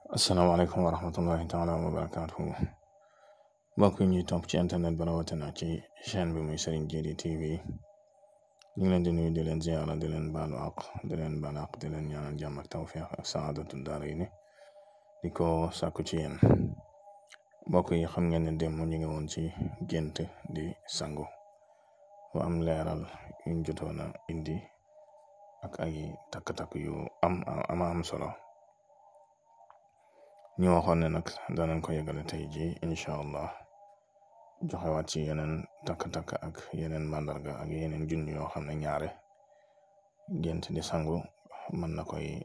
asalaamaaleykum wa rahmatullahi taala wa barakaatuhu mbokk yi ñuy topp ci internet ba rawatina ci chaîne bi muy Serigne Djily TV ñu ngi leen di nuyu di leen ziyaara di leen baalu àq di leen baal àq di leen ñaanal jàmm ak tawfiq ak saadatu daarayni di ko sàkku ci yéen mbokk yi xam ngeen ne démb ñu ngi woon ci gént di sangu bu am leeral yuñ jotoon a indi ak ay takk-takk yu am solo ñu waxoon ne nag danañ ko yëgale tey ji incha allah joxewaat ci yeneen takk-takk ak yeneen màndarga ak yeneen junj yoo xam ne ñaare gént di sangu mën na koy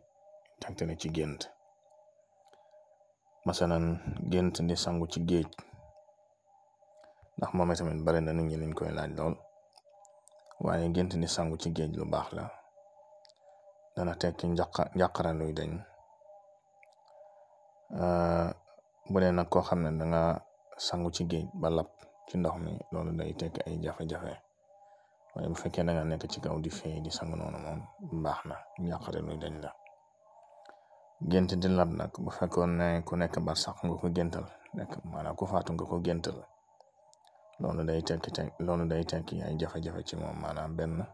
tegtale ci gént. masalan gént di sangu ci géej ndax moom tamit bari na nit ñi liñ koy laaj lool waaye gént di sangu ci géej lu baax la dana tekki njàqare luy dañ. bu dee nag koo xam ne danga sangu ci géej ba lab ci ndox mi loolu day tekki ay jafe-jafe waaye bu fekkee da nga nekk ci kaw di fay di sangu noonu moom baax na njàqare luy dañ la. gént di lab nag bu fekkoon ne ku nekk ba sax nga ko géntal nekk maanaam ku faatu nga ko géntal loolu day tekki ay jafe-jafe ci moom maanaam benn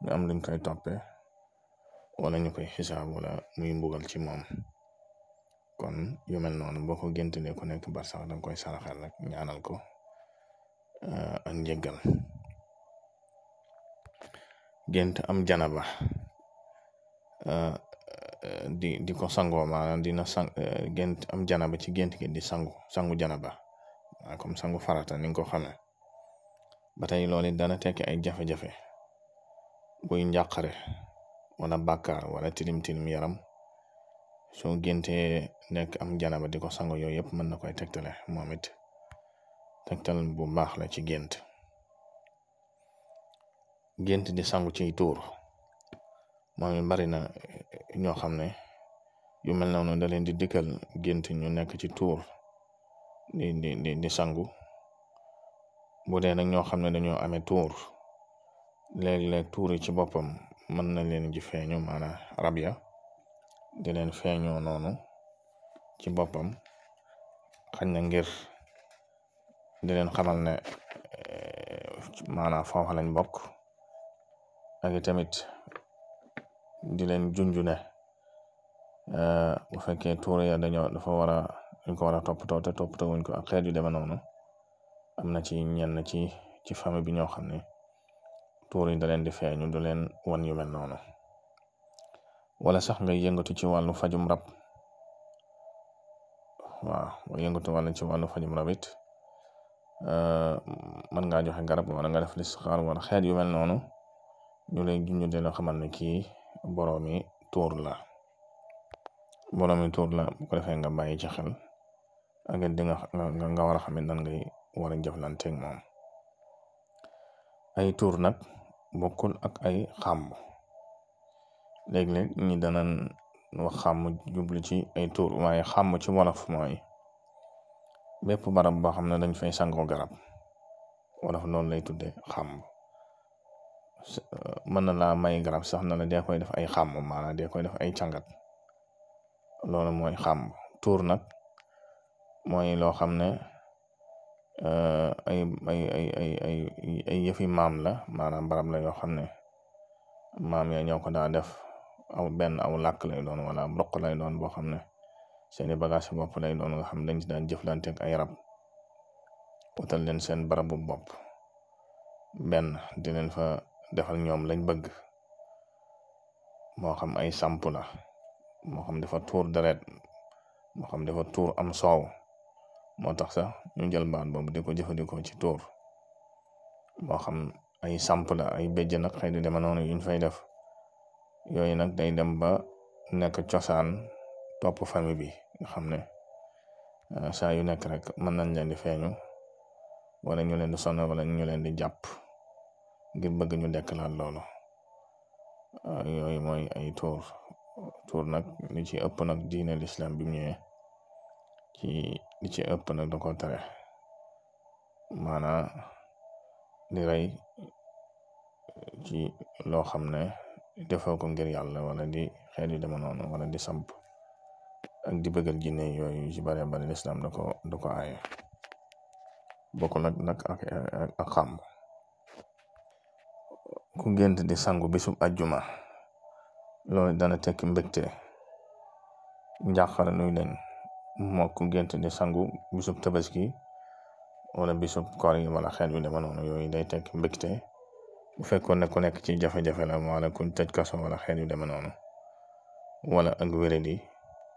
ñu am luñ koy toppee wala ñu koy xisaab wala muy mbugal ci moom. kon yu mel noonu boo ko géntalee ku nekk bar sax danga koy saraxel rek ñaanal ko ak njëggal. gént am janaba di ko sangoo maanaam gént am janaba ci gént gi di sangu janaba comme sangu farata ni nga ko xamee ba tey loolu dana tekki ay jafe-jafe buy njàqare wala bàkkaar wala tilim yaram soo géntee nekk am janaba di ko sango yooyu yëpp mën na koy tegtale moom it tegtal bu baax la ci gént. gént di sangu ciy tuur moom it bari na ñoo xam ne yu mel noonu da leen di dikkal gént ñu nekk ci tuur di sangu. bu dee nag ñoo xam ne dañoo amee tuur léeg-léeg tuur yi ci boppam mën na leen ji feeñu maanaam rab ya di leen feeñoo noonu ci boppam xañ na ngir di leen xamal ne maanaam foofa lañ bokk ak tamit di leen junju ne bu fekkee tuur ya dañ ko war a toppatoo te toppatoo wuñ ko ak xeet yu deme noonu am na ci ñenn ci famille bi ñoo xam ne tuur yi da leen di feeñu du leen wan yu mel noonu. wala sax nga yëngatu ci wàllu fajum rab waaw nga yëngatu ci wàllu fajum rab it mën ngaa joxe garab wala nga def listixaar wala xeet yu mel noonu ñu lay junj de la xamal ne kii boroomi tuur la bu ko defee nga bàyyi ci xel ak di nga war a xam nan ngay war a jëflanteeg moom. ay tuur nag bokkul ak ay xàmb léeg-léeg ñi danan wax xàmm jublu ci ay tuur waaye xàmm ci wolof mooy bépp barab boo xam ne dañ fay sangoo garab wolof loolu lay tudde xàmm. mën na laa may garab sax na la dee koy def ay xàmm maanaam dee koy def ay càngat loolu mooy xàmm. tuur nag mooy loo xam ne ay yëfi maam la maanaam barab la yoo xam ne maam ya ñoo ko daa def aw làkk lay doon wala roq lay doon boo xam ne seeni bagage yi bopp lay doon nga xam dañ ci daan jëflante ak ay rab utal leen seen barabu bopp benn di leen fa defal ñoom lañ bëgg moo xam ay samp la moo xam dafa tuur deret moo xam dafa tuur am soow moo tax sax ñu jël baat boobu di ko jëfandikoo ci tuur moo xam ay samp la ay béjj nag xëy di dema noonu yuñ fay def yooyu nag day dem ba nekk cosaan topp famille bi nga xam ne saa yu nekk rek mën nañ leen di feeñu wala ñu leen di sonn wala ñu leen di jàpp ngir bëgg ñu dekkalaat loolu yooyu mooy ay tuur nag li ci ëpp nag diine l'islam bi mu ñëwee ci li ci ëpp nag da ko tere maanaam di rey ci loo xam ne defoo ko ngir yàlla wala di xeet yu dema noonu wala di samp ak di bëggal jinne yooyu ci bare bari lislaam da ko aaye bokk nag ak xàmb. ku gént di sangu bisub ajjuma loolu dana tekki mbégte njàqare nuy leen moo ku gént di sangu bisub tabaski wala bisub koor yi wala xeet yu dema noonu yooyu day tekki mbégte bu fekkoon ne ku nekk ci jafe-jafe la wala kuñ tëj kaso wala xeet yu dema noonu wala ak wéradi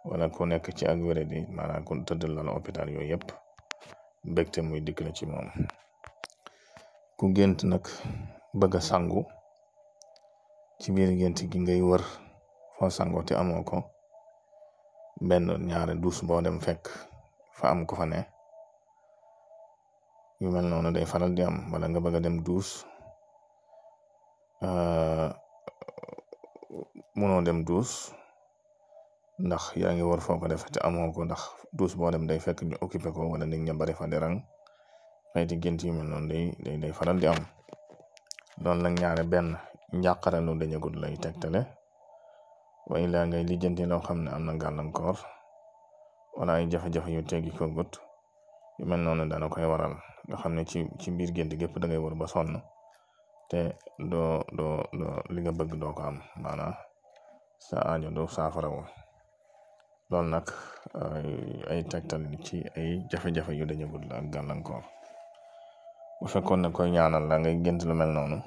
wala ku nekk ci ak wéradi maanaam ku tëddal la hôpital yooyu yëpp mbégte muy dikk la ci moom. ku gént nag bëgg a sangu ci biir gént gi ngay wër foo sangoo te amoo ko benn ñaare duus boo dem fekk fa am ko fa ne yu mel noonu day faral di am wala nga bëgg a dem duus munoo dem duus ndax yaa ngi war foo ko def te amoo ko ndax duus boo dem day fekk ñu occupé ko wala nit ña bari fa di rang xëyti gént yu mel noonu day faral di am loolu nag ñaare benn njàqare lu dañagut lay tegtale waaye laa ngay lijjanti loo xam ne am na gàllankoor wala ay jafe-jafe yu teggi ko gut yu mel noonu dana koy waral nga xam ne ci biir gént gépp da ngay war ba sonn te doo li nga bëgg doo ko am maanaam sa aajo du saafarawu loolu nag ay tegtal ci ay jafe-jafe yu dañagut la ak gàllankoor. bu fekkoon ne koy ñaanal la ngay gént lu mel noonu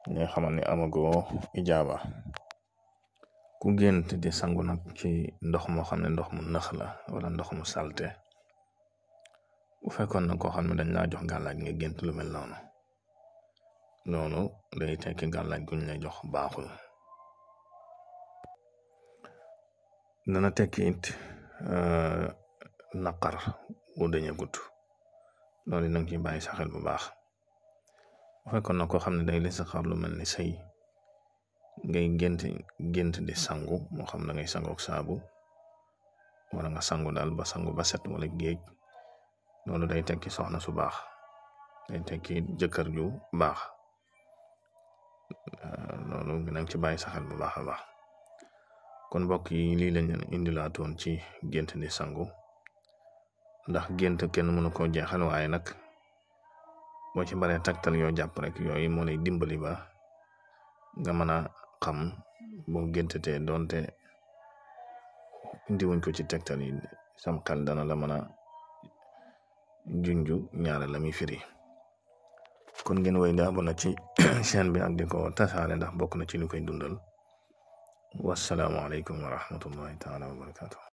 ñi xamal ni amagoo ijaaba. ku gént di sangu nag ci ndox moo xam ne ndox mu nëx la wala ndox mu salte bu fekkoon na koo xam ne dañ laa jox gàllaaj nga gént lu mel noonu day tekki gàllaaj guñ lay jox baaxul. dana tekki it naqar wu dañagut loolu nag ci bàyyi sa xel bu baax. bu fekkoon na koo xam ne day listixaar lu mel ni sëy ngay gént di sangu moo xam da ngay sangook saabu wala nga sangu daal ba sangu ba set wala géej loolu day tekki soxna su baax day tekki jëkkër ju baax loolu nag ci bàyyi sa xel bu baax a baax. kon mbokk yi lii lañ leen indilaatoon ci gént di sangu ndax gént kenn mënu koo jeexal waaye nag boo ci baree taktal yoo jàpp rek yooyu moo lay dimbali ba nga mën a xam boo géntatee doonte indiwuñ ko ci tegtal yi sam xel dana la mën a junju ñaare la muy firi. kon ngeen way di abonné ci chaîne bi ak di ko tasaare ndax bokk na ci lu koy dundal. wassalaamu aleykum wa rahmatullahi taala wa barakatuh.